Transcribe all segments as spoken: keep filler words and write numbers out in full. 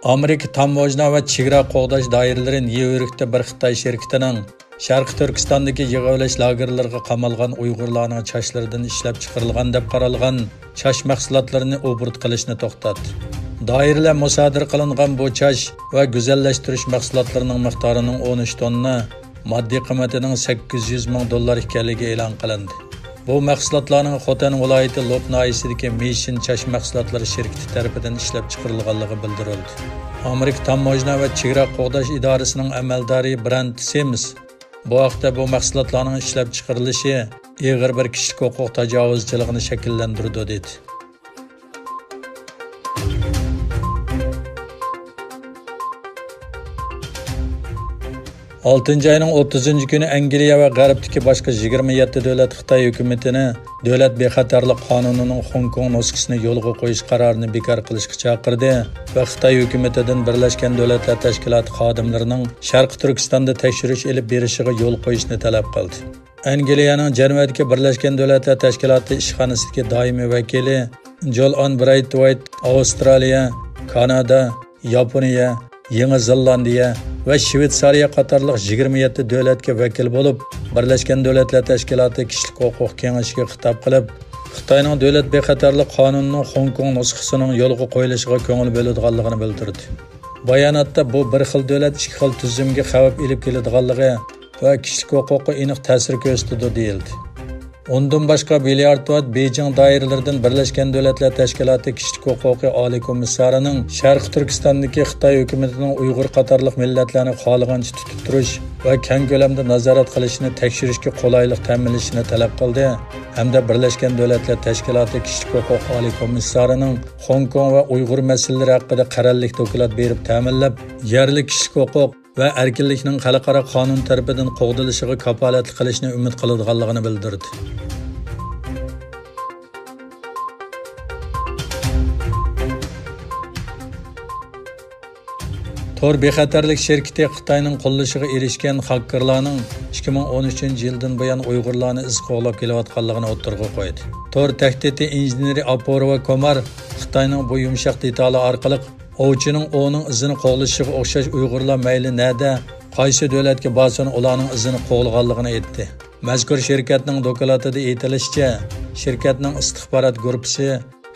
ئامېرىكا تاموژنا ۋە چېگرا قوغداش دائىرىلىرى نيۇ يوركتا بىر خىتاي شىركىتىنىڭ شەرقىي تۈركىستاندىكى يىغىۋېلىش لاگېرلىرىغا قامالغان ئۇيغۇرلارنىڭ چاچلىرىدىن ئىشلەپچىقىرىلغان دەپ قارالغان چاچ مەھسۇلاتلىرىنى ئوبوروت قىلىشنى توختاتتى. دائىرىلەر مۇسادىرە قىلىنغان بۇ چاچ ۋە گۈزەللەشتۈرۈش مەھسۇلاتلىرىنىڭ مىقدارىنىڭ ئون ئۈچ توننا، ماددىي قىممىتىنىڭ سەككىز يۈز مىڭ دوللار ئىكەنلىكى ئېلان قىلىندى. بۇ مەھسۇلاتلارنىڭ خوتەن ۋىلايىتى لوپ ناھىيەسىدىكى مىشىن چاچ مەھسۇلاتلىرى شىركىتى تەرىپىدىن ئىشلەپچىقىرىلغانلىقى بىلدۈرۈلدى. ئامېرىكا تاموژنا ۋە چېگرا قوغداش ئىدارىسىنىڭ ئەمەلدارى برەنت سىمس بۇ ھەقتە بۇ مەھسۇلاتلارنىڭ ئىشلەپچىقىرىلىشى ئېغىر بىر كىشىلىك ھوقۇق تاجاۋۇزچىلىقىنى شەكىللەندۈرىدۇ، دېدى. ئالتىنچى ئاينىڭ ئوتتۇزىنچى كۈنى ئەنگلىيە ۋە غەربتىكى باشقا يىگىرمە يەتتە دۆلەت خىتاي ھۆكۈمىتىنى دۆلەت بىخەتەرلىك قانۇنىنىڭ خوڭكوڭ نۇسخىسىنى يولغا قويۇش قارارىنى بىكار قىلىشقا چاقىردى ۋە خىتاي ھۆكۈمىتىدىن بىرلەشكەن دۆلەتلەر تەشكىلاتى خادىملىرىنىڭ شەرقىي تۈركىستاندا تەكشۈرۈش ئېلىپ بېرىشىغا يول قويۇشنى تەلەپ قىلدى. ئەنگلىيەنىڭ جەنۋەدىكى بىرلەشكەن دۆلەتلەر تەشكىلاتى ئىشخانىسىدىكى دائىمىي ۋەكىلى جول ئان برايتۋايت ئاۋسترالىيە، كانادا، ياپونىيە، يېڭى زېلاندىيە ۋە شۋېتسارىيە قاتارلىق يىگىرمە يەتتە دۆلەتكە ۋەكىل بولۇپ، بىرلەشكەن دۆلەتلەر تەشكىلاتى كىشىلىك ھوقۇق كېڭىشىگە خىتاب قىلىپ، خىتاينىڭ دۆلەت بىخەتەرلىك قانۇنىنىڭ خوڭكوڭ نۇسخىسىنىڭ يولغا قويۇلۇشىغا كۆڭۈل بۆلىدىغانلىقىنى بىلدۈردى. باياناتتا بۇ بىر خىل دۆلەت ئىككى خىل تۈزۈمگە خەۋپ ئېلىپ كېلىدىغانلىقى ۋە كىشىلىك ھوقۇققا ئېنىق تەسىر كۆرسىتىدۇ، دېيىلدى. ئۇندىن باشقا، بىليارد ۋايت بېيجىڭ دائىرىلىرىدىن بىرلەشكەن دۆلەتلەر تەشكىلاتى كىشىلىك ھوقۇقى ئالىي كومىسسارىنىڭ شەرقىي تۈركىستاندىكى خىتاي ھۆكۈمىتىنىڭ ئۇيغۇر قاتارلىق مىللەتلەرنى خالىغانچە تۇتۇپ تۇرۇش ۋە كەڭ كۆلەمدە نازارەت قىلىشىنى تەكشۈرۈشكە قولايلىق تەمىنلىشىنى تەلەپ قىلدى ھەمدە بىرلەشكەن دۆلەتلەر تەشكىلاتى كىشىلىك ھوقۇق ئالىي كومىسسارىنىڭ خوڭكوڭ ۋە ئۇيغۇر مەسىلىلىرى ھەققىدە قەرەللىك دوكلات بېرىپ تەمىنلەپ، يەرلىك كىشىلىك ھوقۇق ۋە ئەركىنلىكنىڭ خەلقئارا قانۇن تەرىپىدىن قوغدىلىشىغا كاپالەتلىك قىلىشنى ئۈمىد قىلىدىغانلىقىنى بىلدۈردى. تور بىخەتەرلىك شىركىتى خىتاينىڭ قوللىشىغا ئېرىشكەن خاككېرلارنىڭ ئىككى مىڭ ئون ئۈچىنچى يىلدىن بۇيان ئۇيغۇرلارنى ئىز قوغلاپ كېلىۋاتقانلىقىنى ئوتتۇرىغا قويدى. تور تەھدىتى ئىنژېنېرى ئاپورو ۋە كومار خىتاينىڭ بۇ يۇمشاق دېتالى ئارقىلىق ئوۋچىنىڭ ئوۋنىڭ ئىزىنى قوغلىشىغا ئوخشاش ئۇيغۇرلار مەيلى نەدە، قايسى دۆلەتكە بارسۇن، ئۇلارنىڭ ئىزىنى قوغلىغانلىقىنى ئېيتتى. مەزكۇر شىركەتنىڭ دوكلاتىدا ئېيتىلىشىچە، شىركەتنىڭ ئىستىخبارات گۇرۇپپىسى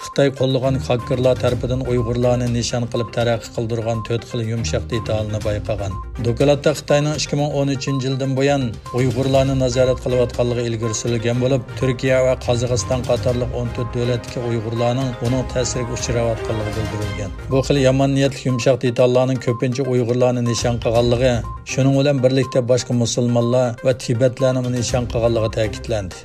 خىتاي قوللىغان خاككېرلار تەرىپىدىن ئۇيغۇرلارنى نىشان قىلىپ تەرەققىي قىلدۇرغان تۆت خىل يۇمشاق دېتالنى بايقىغان. دوكلاتتا خىتاينىڭ ئىككى مىڭ ئون ئۈچىنچى يىلدىن بۇيان ئۇيغۇرلارنى نازارەت قىلىۋاتقانلىقى ئىلگىرى سۈرۈلگەن بولۇپ، تۈركىيە ۋە قازاقىستان قاتارلىق ئون تۆت دۆلەتتىكى ئۇيغۇرلارنىڭ ئۇنىڭ تەسىرىگە ئۇچراۋاتقانلىقى بىلدۈرۈلگەن. بۇ خىل يامان نىيەتلىك يۇمشاق دېتاللارنىڭ كۆپىنچە ئۇيغۇرلارنى نىشان قىلغانلىقى، شۇنىڭ بىلەن بىرلىكتە باشقا مۇسۇلمانلار ۋە تىبەتلەرنىمۇ نىشان قىلغانلىقى تەكىتلەندى.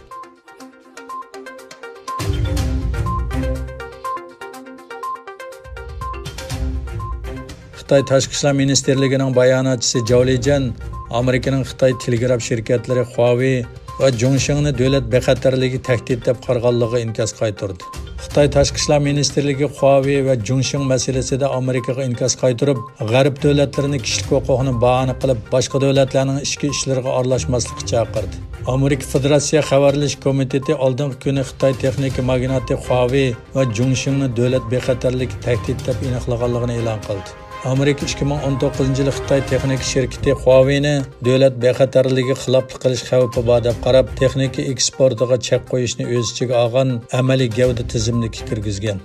خىتاي تاشقى ئىشلار مىنىستىرلىكىنىڭ باياناتچىسى جاۋ لىجيەن ئامېرىكىنىڭ خىتاي تېلېگراف شىركەتلىرى خۇاۋېي ۋە جۇڭشىڭنى دۆلەت بىخەتەرلىكىگە تەھدىت دەپ قارىغانلىقىغا ئىنكاس قايتۇردى. خىتاي تاشقى ئىشلار مىنىستىرلىكى خۇاۋېي ۋە جۇڭشىڭ مەسىلىسىدە ئامېرىكىغا ئىنكاس قايتۇرۇپ، غەرب دۆلەتلىرىنى كىشىلىك ھوقۇقنى باھانە قىلىپ، باشقا دۆلەتلەرنىڭ ئىچكى ئىشلىرىغا ئارىلاشماسلىققا چاقىردى. ئامېرىكا فېدېراتسىيە خەۋەر ئېلىش كومىتېتى ئالدىنقى كۈنى خىتاي تېخنىكا ماگناتى خۇاۋېي ۋە جۇڭشىڭنى دۆلەت بىخەتەرلىكى تەھدىت دەپ ئېنىقلىغانلىقىنى ئېلان قىلدى. ئامېرىكا ئىككى مىڭ ئون توققۇزىنچى يىلى خىتاي تېخنىكا شىركىتى خۇاۋېينى دۆلەت بىخەتەرلىكىگە خىلاپلىق قىلىش خەۋپى بار دەپ قاراپ، تېخنىكا ئېكسپورتىغا چەك قويۇشنى ئۆز ئىچىگە ئالغان ئەمەلىي گەۋدە تىزىملىككە كىرگۈزگەن.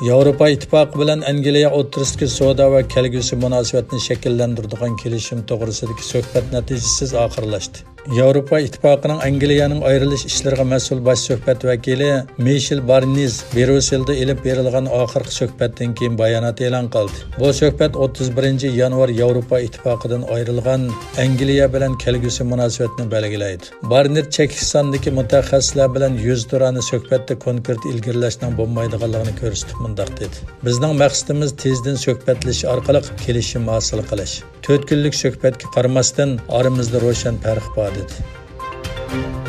ياۋروپا ئىتتىپاقى بىلەن ئەنگلىيە ئوتتۇرىسىدىكى سودا ۋە كەلگۈسى مۇناسىۋەتنى شەكىللەندۈرىدىغان كېلىشىم توغرىسىدىكى سۆھبەت نەتىجىسىز ئاخىرلاشتى. ياۋروپا ئىتتىپاقىنىڭ ئەنگلىيەنىڭ ئايرىلىش ئىشلىرىغا مەسئۇل باش سۆھبەت ۋەكىلى مىشېل بارنيېز بريۇسسېلدا ئېلىپ بېرىلغان ئاخىرقى سۆھبەتتىن كېيىن بايانات ئېلان قىلدى. بۇ سۆھبەت ئوتتۇز بىرىنچى يانۋار ياۋروپا ئىتتىپاقىدىن ئايرىلغان ئەنگلىيە بىلەن كەلگۈسى مۇناسىۋەتنى بەلگىلەيدۇ. بارنېر چەكلىك ساندىكى مۇتەخەسسىسلەر بىلەن يۈزتۇرانە سۆھبەتتە كونكرېت ئىلگىرىلەشنىڭ بولمايدىغانلىقىنى كۆرسىتىپ مۇنداق دېدى: بىزنىڭ مەقسىتىمىز تېزدىن سۆھبەتلىشىش ئارقىلىق كېلىشىم ھاسىل قىلىش. تۆت كۈنلۈك سۆھبەتكە قارىماستىن، ئارىمىزدا روشەن پەرق بار، دېدى.